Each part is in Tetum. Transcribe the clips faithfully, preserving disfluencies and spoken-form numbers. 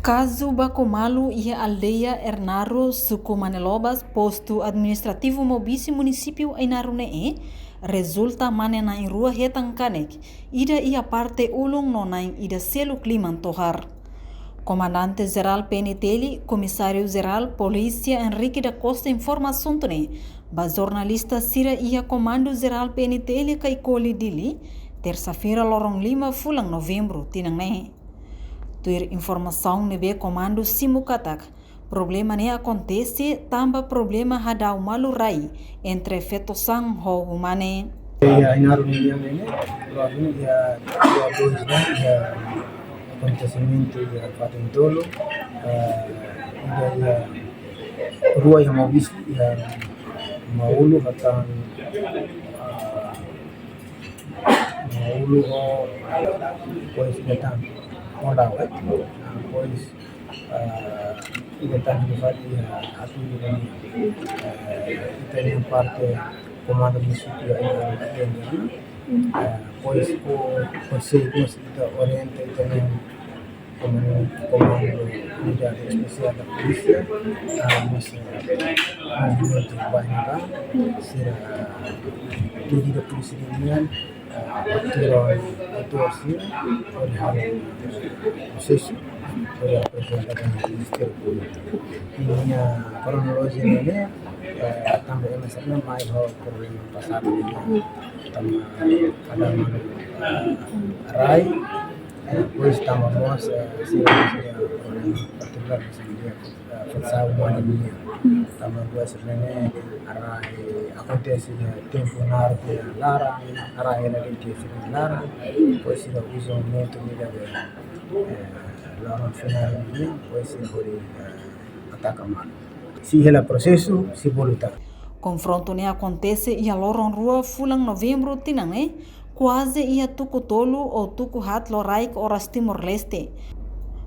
Kazu baku malu iha aldeia Ainaro, suku Manelobas, postu administrativu Maubisse, munisípiu Ainaro ne'e, rezulta mane na'in-rua hetan kanek, ida iha parte ulun no na'in ida seluk liman tohar. Komandante Jerál P N T L, Komisáriu Jerál Polísia Henrique da Costa informa asuntu ne'e ba jornalista sira iha Komandu Jerál P N T L Caicoli, Dili, tersa-feira loron lima fulan Novembru tinan ne'e. Tuir informasaun ne'ebé komandu simu katak, problema ne'e akontese tanba problema hadau malu rai entre feto-saan ho umane. Iha Ainaro nian ne'e, loron ne'e iha dua dois ne'e, iha akontesimentu iha fatin tolu, eh, ida iha rua iha Maubisse, iha Maulu, hatán, eh, Maulu ho, depois ida tan Mondau, eh? Ah, depois, ah, ida tan di fali, ah, atu di fali, eh, ita-nia parte komandu munisípiu Ainaro, eh, depois ho konsellu, ita orienta, ita-nia komandu, komandu unidade espesiál da polísia, ah, mas, eh, movimentu bainhira sira, medida polísia nian, ah, aturan, atuasaun, hodi halo prosesu, hodi aprezenta ba Ministériu Públiku. Iha kronolojia ne'e, eh, tanba ema sira mai ho problema pasadu ne'e, tanba hadau malu, eh, rai, eh, depois tanba mós, eh, sira, sira problema partikulár, sira, eh, feto-saan umane nian. Tanba buat sira ne'e rai akontese iha tempu naruk iha laran, rai ne'e akontese iha laran, depois sira uza momentu ne'ebé, eh, loron finál ne'e, depois sira hodi, eh, ataka malu. Sei hela prosesu, sei bolu tan. Konfrontu ne'e akontese iha loron rua fulan Novembru tinan ne'e, kuaze iha tuku tolu ou tuku haat loraik oras Timor-Leste.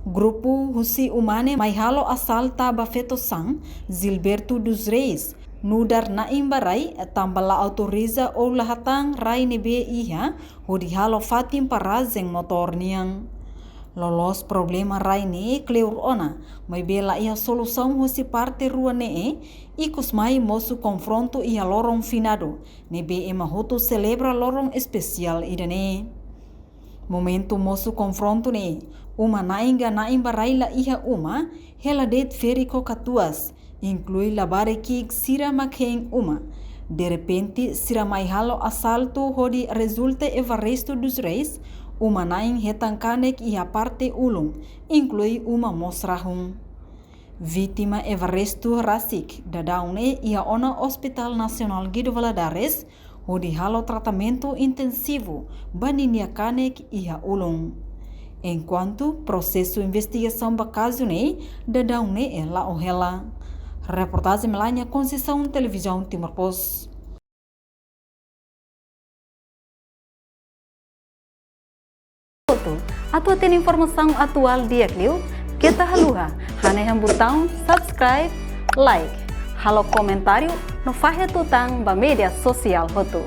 Grupu husi umane mai halo asaltu ba feto-saan, Gilberto dos Reis, nu'udar na'in ba rai, tanba la autoriza ou la hatán rai ne'ebé iha, hodi halo fatin parajen motór nian. Loloos problema rai ne'e kleur ona, maibé la iha solusaun husi parte rua ne'e, ikus mai mosu konfrontu iha loron finadu, ne'ebé ema hotu selebra loron espesiál ida-ne'e. Momentu mosu konfrontu ne'e, uma na'in ka na'in ba rai la iha uma, hela de'it ferik ho katuas, inklui labarik ki'ik sira mak hein uma. Derrepente, sira mai halo asaltu hodi rezulta Evaristo dos Reis, uma na'in hetan kanek iha parte ulun, inklui uma mós rahun. Vítima Evaristo rasik daudaun ne'e iha ona Hospital Nasionál Guido Valadares, hodi halo tratamentu intensivu ba ninia kanek iha ulun. Enkuantu prosesu investigasaun ba kazu ne'e daudaun ne'e la'o hela. Reportajen Melania Conceição, Televizaun Timor Post. Atu hatene informasaun atuál di'ak liu, keta haluha hanehan butaun subscribe, like, halo komentáriu no fahe tutan ba média sosiál hotu.